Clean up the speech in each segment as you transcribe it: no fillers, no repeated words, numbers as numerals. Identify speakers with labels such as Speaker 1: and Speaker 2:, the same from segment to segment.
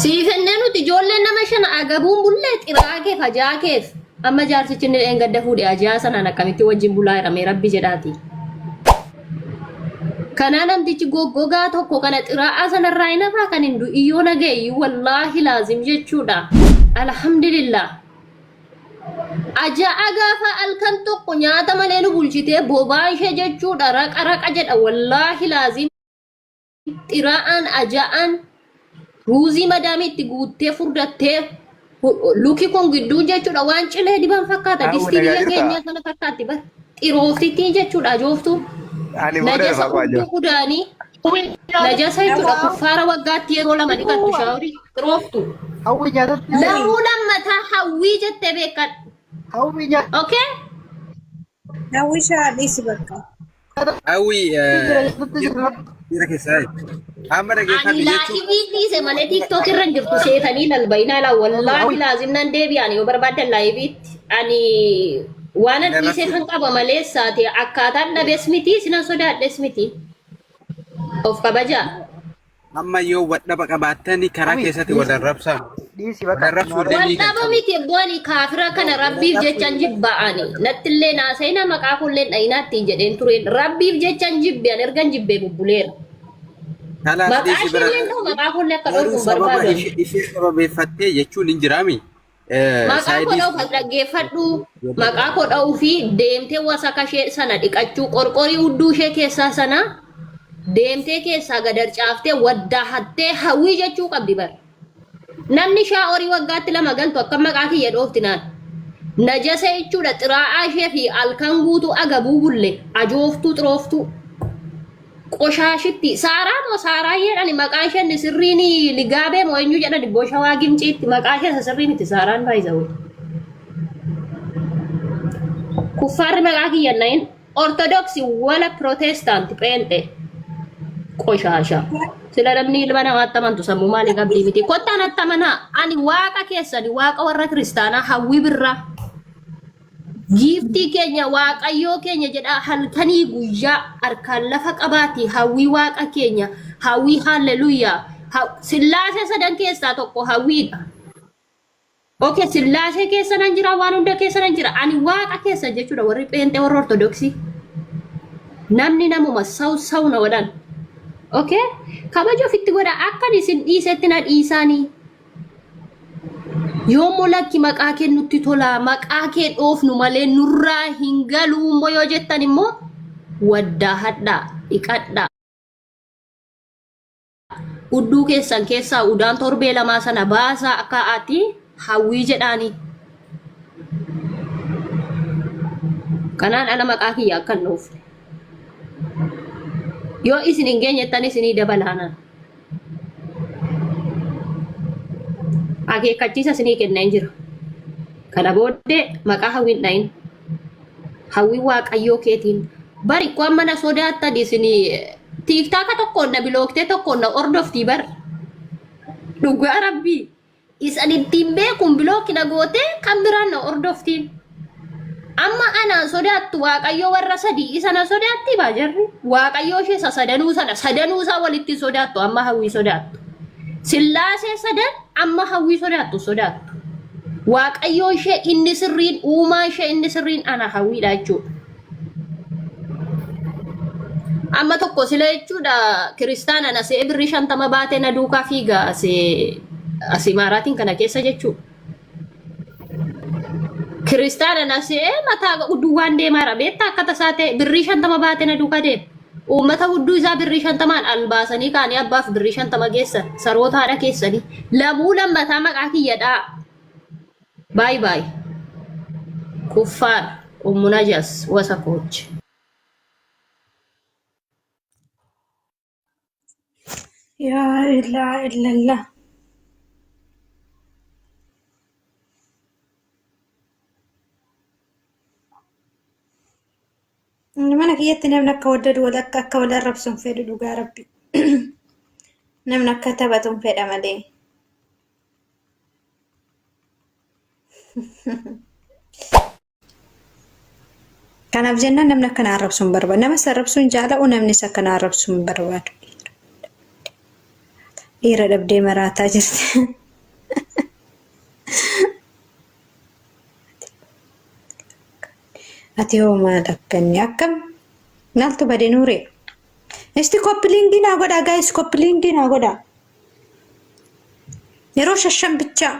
Speaker 1: Siif ennee nuti ijoolleen nama shana agabuun bullee xiraa keef ajaa keef amma jaarsichi inni dheengadda fuudhe ajaa sanaan akkamitti wajjin bulaa jedhamee rabbi jedhaati. Kanaa namtichi goggogaa tokko kana xiraa'aa sanarraa hin hafaa kan hin du'iyyoo na ga'e wallaahi laazim jechuudha. Alhamdulillah. Ajaa'a gaafa halkan tokko nyaata malee nu bulchitee bobaa ishee jechuudha raqa raqa jedha wallaahi laazim. Xiraa'aan ajaa'aan ruuzii madaamii itti guuttee furdattee luki kun gidduu jechuudha waan cilee diban fakkaata
Speaker 2: Hawwi
Speaker 1: distii
Speaker 2: nagaa
Speaker 1: biyya
Speaker 2: jirtaa?
Speaker 1: keenyaa sana fakkaatti bar xirooftittii jechuudha ajooftuun
Speaker 2: Ani booda
Speaker 1: najasa
Speaker 2: dhufaa
Speaker 1: udduu
Speaker 2: kwaajo.
Speaker 1: udaanii najasa jechuudha kuffaara waggaatti yeroo lama dhiqattu shaaworii xirooftu
Speaker 3: Hawwi nyaatatti
Speaker 1: lamuu lammataa hawwii jettee beekadhu
Speaker 3: hawwi nyaatatti
Speaker 1: okay
Speaker 4: Hawwishaa dhiisi bakka.
Speaker 5: Hawwi
Speaker 3: jira nyaatatti jira.
Speaker 5: dhiira keessaa amma
Speaker 1: Ani
Speaker 5: dhageeffadhu jechuun
Speaker 1: laayivii dhiise malee tiiktook irra hin jirtu seetanii lalbayinaa laa wallaahi
Speaker 3: Hawwi
Speaker 1: laazim nan deebi'an yoo barbaadan laayiviitti ani waan an dhiisee kan qaba malee saate akkaataan dhabees miti sinan sodaadhes miti of kabajaa.
Speaker 5: Amma yoo wadhaba qabaattani karaa
Speaker 3: hawwi
Speaker 5: keessatti wal
Speaker 3: dhiisi
Speaker 5: arrabsaa.
Speaker 3: dhiisi
Speaker 5: Wal
Speaker 3: bakka
Speaker 5: arrabsuu
Speaker 3: nu
Speaker 5: illee
Speaker 3: arrabsi.
Speaker 5: ni kan
Speaker 1: Waldhaba
Speaker 5: qabu.
Speaker 1: miti abbooni kaafira kana rabbiif jechan jibba ani nattillee naasayina maqaa kulleen dhayinaa ittiin jedheen tureen rabbiif jechan jibbe an ergan jibbee bubbuleera.
Speaker 5: Kalaas
Speaker 1: Maqaa
Speaker 5: dhiisi bira
Speaker 1: isheelleen ta'u maqaa kullee akka
Speaker 5: garuu
Speaker 1: dhoofu hin
Speaker 5: sababa
Speaker 1: barbaadu ani.
Speaker 5: ishee ishee sababeeffattee jechuun hin jiraami.
Speaker 1: Maqaa koo
Speaker 5: Saayidii
Speaker 1: dha'uuf as dhaggeeffadhu. Maqaa koo dha'uu fi deemtee wasaka ishee sana dhiqachuu qorqorii hudduu ishee keessaa sana deemtee keessaa gad harcaaftee waddaahattee hawwii jechuu qabdi bar. Namni shaa'orii waggaatti lama galtu akka maqaa kiyya dhoofti naan. Najasa jechuudha xiraa'aa ishee fi halkan guutuu agabuu bulle ajooftuu xirooftuu. Qoshaashitti Saaraa moo Saaraa jedhani maqaa isheen sirriin Ligaabee moo eenyu jedhani Boshawaa Gimciitti maqaa ishee isa sirrii miti Saaraan baay'isawee. Kuffaarri maqaa kiyya nayin Ortodoksi wala Pirootestaanti Pheenxee qoshaasha. Sila namni ilma namaatti amantu sammuu maalii qabdii miti. Kottaa natti amanaa ani waaqa keessani waaqa warra kiristaanaa hawwii birraa. Giiftii keenya Waaqayyoo keenya jedhaa halkanii guyyaa harkaan lafa qabaatii hawwii Waaqa keenya hawwii haalleluuyaa Sillaasee sadan keessaa tokko hawwiidha. Okay, Sillaasee keessa nan jira waan hunda keessa nan jira ani Waaqa keessa jechuudha warri pheenxee warri ortodoksii. Namni namuma saw saw na godhan. Okay, kabaja ofitti godha akkan isin dhiisetti na dhiisaanii. Yoommoo lakki maqaa kee nutti tolaa maqaa kee dhoofnu malee nurraa hin galuu immoo yoo jettan immoo waddaa hadhaa dhiqadhaa. Udduu keessan keessaa udaan torbee lamaa sana baasaa akka ati hawwii jedhaanii. Kanaan ala maqaa kiyya akka hin dhoofne. Yoo isin hin geenyettan isinii dabalaanaan. Akeekkachiisa isinii kenneen jira. Kana booddee maqaa hawwiin dhayin. Hawwii waaqayyoo keetiin. Bari koo amma na sodaattan isinii tiiktaaka tokkoon na bilooktee tokkoon na hordoftii bar. Dhugaa rabbii. Isan ittiin beekuun bilooki na gootee kan biraan na hordoftiin. Amma anaan sodaattu waaqayyoo warra sadii isa na sodaatti baa jarri. Waaqayyoo ishee isa sadanuu sana sadanuu isaa walitti hin sodaattu amma hawwii sodaattu. Sillaasee sadan amma hawwii sodaattu sodaattu. Waaqayyoo ishee inni sirriin uumaa ishee inni sirriin ana hawwiidha jechuudha. Amma tokko sila jechuudha kiristaana na se'ee birrii 50 baatee na duukaa fiiga asii asii maaraatiin kana keessa jechuudha. Kiristaana na se'ee mataa duwwaan deemaara beektaa akka tasaa ta'e birrii 50 baatee na duukaa deema. Uummata hudduu isaa birrii 50n al baasanii kaanii abbaaf birrii 50 geessan saroota haadha keessanii lamuu lammataa maqaa kiyyadhaa. Bye bye. Kuffaar Ummu Najas wasakooch.
Speaker 4: Yaa ilaa illallah. Mana kiyyatti namni akka waddadu wal akka akka wal arrabsu hin fedhu dhugaa rabbi. Namni akka taphatu hin fedha malee. Kanaaf jennaan namni akka na arrabsu hin barbaadu. Nama isa arrabsuu hin jaala'u namnis akka na arrabsu hin barbaadu. Dhiira dhabdee maraataa jirti. Ati hoo maal akkanni akkam maaltu bade nuuree? Isti koppiliingii naa godhaa gaayis koppiliingii naa godhaa. Yeroo shashan bichaa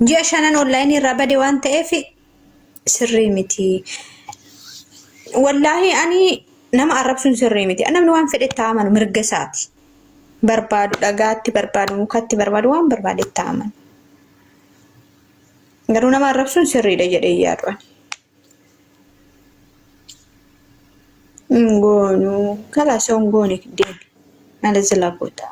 Speaker 4: ji'a shanan onlaayinii irraa bade waan ta'eef sirrii miti. Wallaahi ani nama arrabsuun sirrii miti. Namni waan fedhe itti haa amanu mirga isaati. Barbaadu dhagaatti barbaadu mukatti barbaadu waan barbaade itti haa amanu. Garuu nama arrabsuun sirriidha jedhee hin yaadu ani. Hin goonu. Kalaas yoo hin goone deemi. Maal zilaa goota.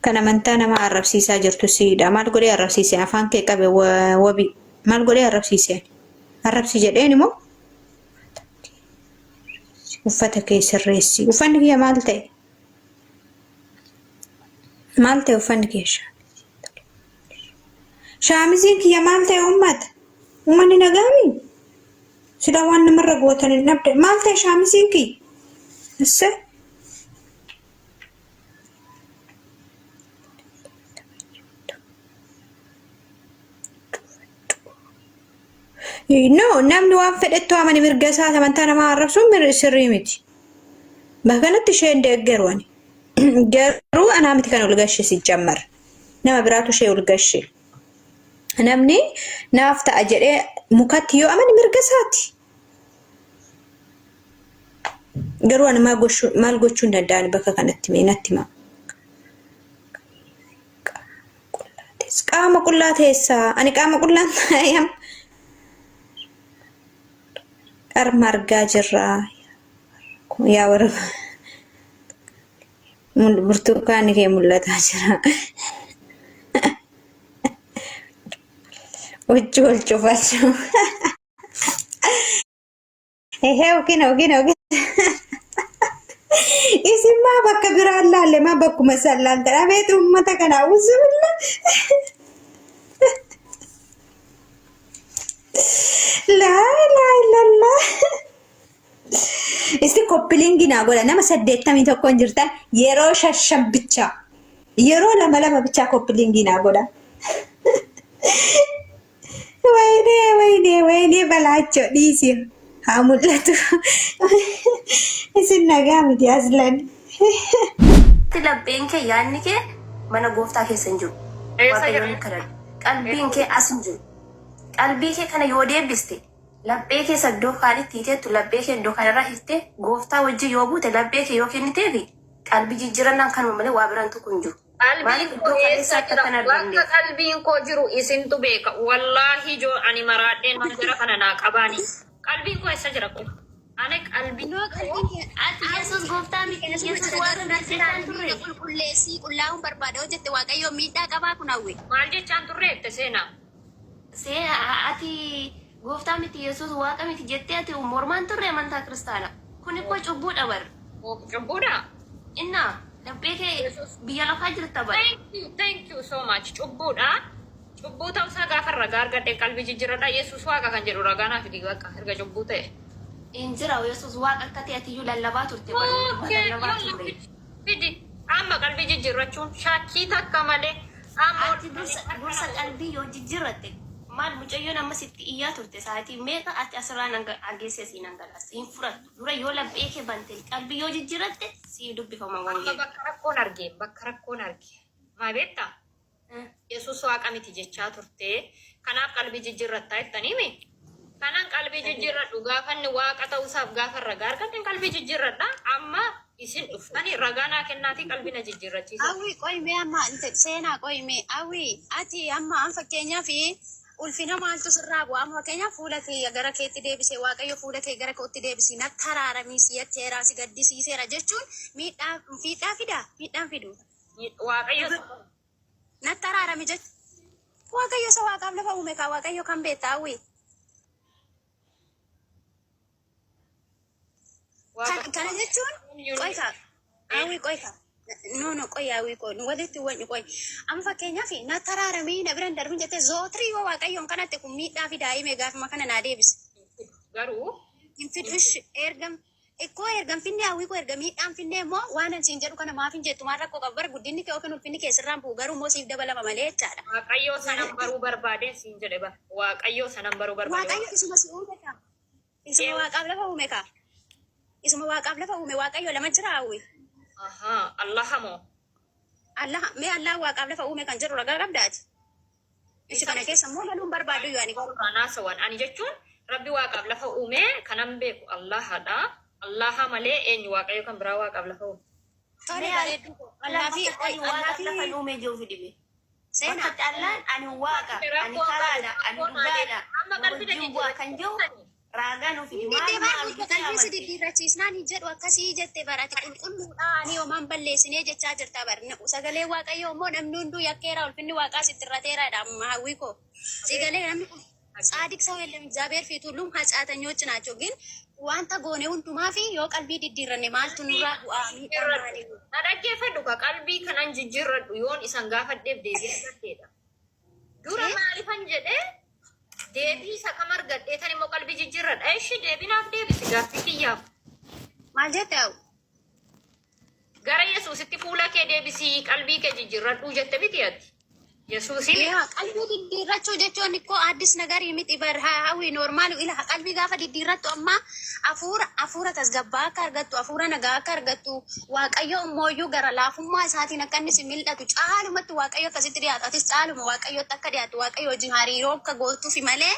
Speaker 4: Kan amantaa nama arrabsiisaa jirtu siidha. Maal godhee arrabsiise? Afaan kee qabe wabii. Maal godhee arrabsiise? Arrabsi jedheen immoo uffata kee sirreessi. Uffanni kiyya maal ta'e? Maal ta'e uffanni kee? Shaamiziin kiyya maal ta'e uummata? Uummanni nagaami? Silaa waan namarra gootan hin dhabde. Maal ta'e shaamiziin kiyya? Isse? No, namni waan fedhettu amani mirga isaa amantaa namaa arrabsuun sirrii miti. Bakka kanatti ishee hin deeggaru ani. Garuu anaa miti kan ol gashe si jammar. Nama biraatu ishee ol gashe. Namni naaf ta'a jedhee mukatti yoo amane mirga isaati. Garuu ani maal gochuu maal gochuu hin danda'ani bakka kanatti mee natti himaa. Qaama qullaa teessaa. Ani qaama qullaan taa'ee qarma argaa jirra. Yaa warra burtukaanni kee mul'ataa jira. Huccuu ol cufachuu. Ehee okina okina okina. Isin maa bakka biraan laalle maa bakkuma isaan laaltan abeet uummata kana uzubillah. Laa ilaaha illallah. Isti koppiliingi naa godha nama 81 hin jirtan yeroo shashan bichaa yeroo lama lama bichaa koppiliingii naa godha. Wayinee wayinee wayinee balaachoo dhiisi haa mul'atu. Isin nagaa miti aslan.
Speaker 2: Lapheen kee yaadni kee mana gooftaa keessa hin jiru.
Speaker 6: Eessa
Speaker 2: Waaqayyoon
Speaker 6: jira?
Speaker 2: kadhadhu. Qalbiin kee as hin jiru. Qalbii kee kana yoo deebiste laphee kee isa iddoo kaanitti hiiteettu laphee kee iddoo kanarraa hiiktee gooftaa wajjin yoo buute laphee kee yoo kenniteefi qalbii jijjiirannaan kanuma malee waa biraan tokko hin jiru.
Speaker 6: Qalbiin
Speaker 2: Maaliif
Speaker 6: koo
Speaker 2: iddoo
Speaker 6: eessa
Speaker 2: kaleessaa akka
Speaker 6: jira?
Speaker 2: kan
Speaker 6: Bakka
Speaker 2: argamneef.
Speaker 6: qalbiin koo jiru isintu beeka. Wallaahi joo ani maraadheen mana jara kana naa qabaani. Qalbiin koo eessa jira qofa? Ani qalbiin
Speaker 7: No,
Speaker 6: koo
Speaker 7: qalbiin kee
Speaker 2: Ati Yesuus gooftaa miti
Speaker 7: kana
Speaker 2: Yesuus
Speaker 7: jira
Speaker 2: waaqa
Speaker 7: garuu
Speaker 2: miti
Speaker 7: natti
Speaker 2: jechaan turre.
Speaker 7: taa'ee qulqulleessii qullaa'uun barbaada yoo jette Waaqayyoo miidhaa qabaa kun hawwi.
Speaker 6: maal jechaan turre jette seenaa?
Speaker 2: See ati gooftaa miti Yesuus waaqa miti jettee ati mormaan turre amantaa kiristaana. Kun immoo cubbuudha bar.
Speaker 6: Cubbuudha?
Speaker 2: Innaa laphee kee
Speaker 6: Yesuus
Speaker 2: biyya lafaa jirta bar.
Speaker 6: Thank you, thank you so much. Cubbuudha. Cubbuu ta'uusaa gaafa ragaa argadhe qalbii jijjiirradha. Yesuus waaqa kan jedhu ragaa naaf fidi bakka erga cubbuu ta'e.
Speaker 2: Hin jira Yesuus waaqa akka ta'e atiyyuu lallabaa turte bar.
Speaker 6: Okay,
Speaker 2: Lallabaa
Speaker 6: yolla
Speaker 2: turre.
Speaker 6: fidi. Amma qalbii jijjiirrachuun shakkii takka malee amma ol
Speaker 2: Ati dursa dursa qalbii yoo jijjiirratte maal mucayyoon amma sitti iyyaa turte sa'aatii meeqa ati asirraa hageessee siin hangalaaste hin fudhattu. Dura yoo laphee kee bante qalbii yoo jijjiirratte siif dubbifama
Speaker 6: Amma
Speaker 2: wangeelli.
Speaker 6: bakka rakkoon arge bakka rakkoon arge. Maa beektaa? Yesuus waaqa miti jechaa turte. Kanaaf qalbii jijjiirrattaa jettaniimi. Kanan qalbii jijjiirradhu gaafa inni waaqa ta'uusaaf gaafa ragaa argadhen qalbii jijjiirradha. Amma isin dhuftanii ragaa naa kennaatii qalbii na jijjiirrachiisa.
Speaker 7: Hawwi qoy mee amma seenaa qoy mee hawwi ati amma an fakkeenyaaf ulfina maaltu sirraa bu'a amma fakkeenyaaf fuula kee gara keetti deebisee waaqayyo fuula kee gara kootti deebisi natti araaramii si yakkeera si gaddisiiseera jechuun miidhaa fiidhaa fidaa miidhaan fidu.
Speaker 6: Waaqayyo
Speaker 7: Natti araarami jechuun waaqayyo isa waaqaaf lafa uume kaa waaqayyo kan beekta hawwi.
Speaker 6: Waaqa
Speaker 7: Kana jechuun qoy kaa hawwi qoy kaa no no qoy hawwi qoy nu walitti wanyu qoy amma fakkeenyaaf natti araaramii na bira hin darbin jettee zootrii yoo waaqayyoon kanatti kun miidhaa fi daa'ime gaafuma kana naa deebise.
Speaker 6: Garuu
Speaker 7: Hin fidu ishi ergam Ikkoo ergan finnee hawwii koo erga miidhaan finnee immoo waan an siin jedhu kana maaf hin jettu maal rakkoo qaba bar guddinni kee yookiin ulfinni kee sirraan bu'u garuu immoo siif dabalama malee jechaadha.
Speaker 6: Waaqayyoo sanan baruu barbaadeen siin jedhe bar. Waaqayyoo sanan baruu barbaade.
Speaker 7: Waaqayyo isuma si uume kaa. Isuma waaqaaf lafa uume kaa. Isuma waaqaaf lafa uume waaqayyo lama jira hawwi.
Speaker 6: Ahaa, Allaha moo?
Speaker 7: Allah mee Allah waaqaaf lafa uume kan jedhu ragaa qabdaati. Ishi kana keessa immoo galuun barbaadu yoo ani garuu.
Speaker 6: Qur'aanaa sawan. Ani jechuun Rabbi waaqaaf lafa uume kanan beeku Allahadha. Allaha malee eenyu waaqayyo kan biraa waaqaaf lafa uume.
Speaker 7: Tole
Speaker 2: Mee
Speaker 7: bareedduu koo.
Speaker 2: Allah
Speaker 7: Allah fi
Speaker 2: bakka ani
Speaker 7: Allah
Speaker 2: waaqaaf
Speaker 7: fi
Speaker 2: lafa hin uume jiru fidime.
Speaker 7: seenaa.
Speaker 2: Bakka callaan ani waaqa, ani
Speaker 6: Rakkoon qabu
Speaker 2: karaadha, ani
Speaker 6: rakkoon
Speaker 2: dhugaadha,
Speaker 6: amma
Speaker 2: na
Speaker 6: qalbii
Speaker 2: wajjin bu'aa kan jiru raagaa nuuf fidi.
Speaker 7: Inni
Speaker 2: Maaluma
Speaker 7: deemaa
Speaker 2: argitee
Speaker 7: qalbii si
Speaker 2: amante?
Speaker 7: diddiirrachiisnaan hin jedhu akkasii jette barate qulqulluudha ani homaan balleessinee jechaa jirta bar sagalee waaqayyoo immoo namni hunduu yakkeera ulfinni waaqaa sitti irrateeraadha amma hawwii koo sagalee namni ጻድቅ ሰው የለም እግዚአብሔር ፊት ሁሉም ኃጢአተኞች ናቸው። ግን wanta goone hundumaa fi yoo qalbii diddiirranne maaltu nurraa bu'aa miidhaa maalii?
Speaker 6: Na dhaggeeffadhu ka qalbii kanan jijjiirradhu yoon isan gaafadheef deebii argadheedha. Dura maalifan jedhee deebii isa kam argadhee tan immoo qalbii jijjiirradha. Ishi deebii naaf deebisi gaaffii kiyyaaf.
Speaker 7: Maal jette hawwi?
Speaker 6: Gara Yesuusitti fuula kee deebisii qalbii kee jijjiirradhuu jette miti ati. Yesuusiin
Speaker 7: Yaa qalbii diddiirrachuu jechuun ikkoo addis nagarii miti bar hawwi normaal ila qalbii gaafa diddiirrattu amma hafuura hafuura tasgabbaa akka argattu hafuura nagaa akka argattu waaqayyo immooyyuu gara laafummaa isaatiin akka inni si mil'atu caalumatti waaqayyo akkasitti dhiyaatu atis caaluma waaqayyotti akka dhiyaatu waaqayyo wajjin hariiroo akka gootuufi malee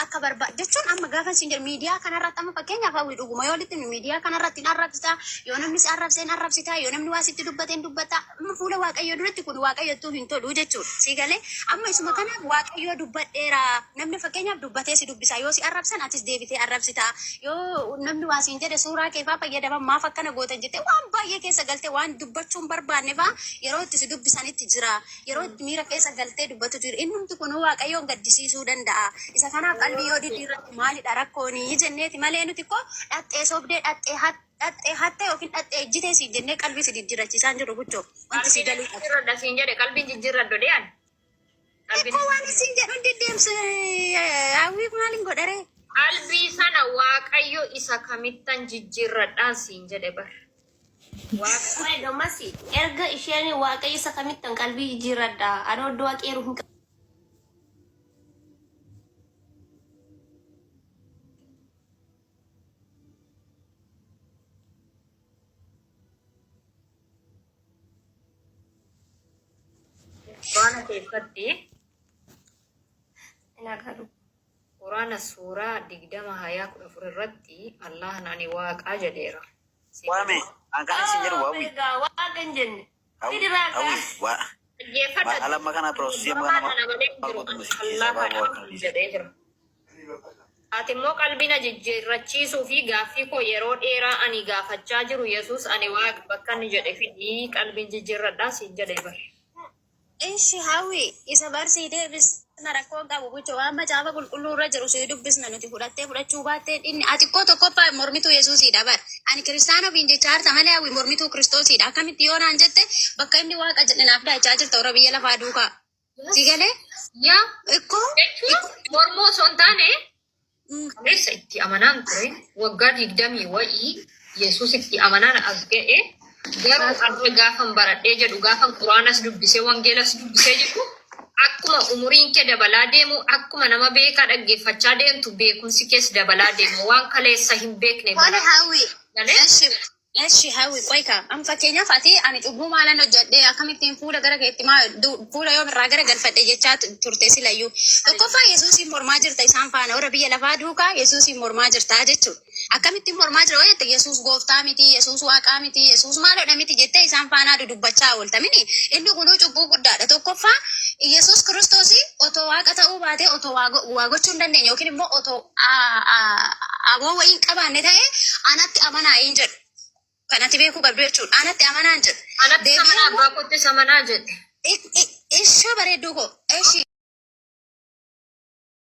Speaker 7: akka barbaadu jechuun amma gaafa isin jedhu miidiyaa kanarratti amma fakkeenyaaf hawwi dhuguma yoo walitti miidiyaa kanarratti hin arrabsita yoo namni si arrabse hin arrabsita yoo namni waa sitti dubbate hin dubbata amma fuula waaqayyoo duratti kun waaqayyottuu hin tolu jechuudha. Si galee amma isuma kanaaf waaqayyoo dubbadheera namni fakkeenyaaf dubbatee si dubbisa yoo si arrabsan atis deebitee arrabsita yoo namni waa siin jedhe suuraa kee faa fayyadaman maaf akkana gootan jettee waan baay'ee keessa galtee waan dubbachuu hin barbaanne faa yeroo itti si dubbisanitti jira yeroo itti miira keessa galtee dubbatu jira innumti kun waaqayyoon gaddisiisuu danda'a isa kanaaf qalbii yoo diddiirratti maalidha rakkoonii jenneeti malee nuti koo dhaxxee sobdee dhaxxee dhaxxee hattee yookiin dhaxxee ejjitee siin jennee qalbii si diddiirrachiisaan jiru buchoo wanti si
Speaker 6: qalbii
Speaker 7: galuu qabu.
Speaker 6: jijjiirradha siin jedhe qalbiin jijjiirradhu dee'an. Qalbiin
Speaker 7: Ikkoo waan isin jedhu hin diddeemse hawwii maaliin godharee?
Speaker 6: qalbii sana waaqayyo isa kamittan jijjiirradhaan siin jedhe bar. Waaqa
Speaker 2: Qoy gammasi erga isheen waaqayyo isa kamittan qalbii jijjiirradha. Ani oddoo waaqeeru hin
Speaker 6: Quraana keessatti
Speaker 2: hin agarru.
Speaker 6: Quraana suuraa 20 hayaa 14 irratti Allahan ani waaqaa jedheera.
Speaker 8: Waame, an kan isin jedhu
Speaker 2: Oh,
Speaker 8: waawwi.
Speaker 2: egaa waaqa hin jenne.
Speaker 8: Hawwi,
Speaker 2: Fidi raagaa.
Speaker 8: hawwi, waa.
Speaker 6: Dhaggeeffadha.
Speaker 8: Haala amma kana piroosesii amma
Speaker 6: Dubbifama
Speaker 8: kana
Speaker 6: kana malee hin
Speaker 8: maal
Speaker 6: jiru.
Speaker 8: gootu
Speaker 6: Ani
Speaker 8: misi keessaa baaboo
Speaker 6: Allahadha
Speaker 8: akka dhiise.
Speaker 6: jedhee jira. Ati immoo qalbii na jijjiirrachiisuu fi gaaffii koo yeroo dheeraa ani gaafachaa jiru Yesuus ani waaqa bakka inni jedhe fidii qalbiin jijjiirradhaa siin jedhe bar.
Speaker 7: Ishi hawwi isa barsii deebisna rakkoo qabu buchoo waan macaafa qulqulluu irra jiru sii dubbisna nuti fudhattee fudhachuu baattee inni ati koo tokkoffaa mormituu Yesuusiidha bar. Ani kiristaana ofiin jecha harta malee hawwi mormituu Kiristoosiidha. Akkamitti yoo naan jette bakka inni waaqa jedhe naaf daachaa jirta warra biyya lafaa duukaa. Si galee
Speaker 6: Yaa
Speaker 7: ikkoo
Speaker 6: jechuun mormuu osoo hin taane kaleessa itti amanaan ture waggaa 20 wa'ii Yesuus itti amanaan as ga'e garuu har'a gaafan baradhee jedhu gaafan quraanas dubbisee wangeelas dubbisee jedhu akkuma umuriin kee dabalaa deemu akkuma nama beekaa dhaggeeffachaa deemtu beekumsi kees dabalaa deema waan kaleessa hin beekne
Speaker 7: Tole
Speaker 6: bara
Speaker 7: hawwi.
Speaker 6: galee
Speaker 7: Eshi eshi hawwi qoy ka am fakkeenyaaf ati ani cubbuu maalan hojjedhe akkamittiin fuula gara keetti maa fuula yoom irraa gara galfadhe jechaa turte silayyuu. Tokkoffaa Yesuusiin mormaa jirta isaan faana warra biyya lafaa duukaa Yesuusiin mormaa jirta jechuudha. Akkamittiin mormaa jira yoo jette Yesuus gooftaa miti, Yesuus waaqaa miti, Yesuus maalodha miti jettee isaan faanaa dudubbachaa oolta mini inni kunuu cubbuu guddaadha. Tokkoffaa Yesuus Kiristoos otoo waaqa ta'uu baatee otoo waa gochuu hin dandeenye yookiin immoo otoo aboo wayii hin qabaanne ta'e anatti amanaa hin jedhu. Kanatti beekuu qabdu jechuudha. Anatti amanaa hin jedhu.
Speaker 6: Anatti
Speaker 7: Deebi'ee
Speaker 6: amanaa
Speaker 7: immoo
Speaker 6: abbaa kootti amanaa jedhe.
Speaker 7: isha bareedduu koo ishi.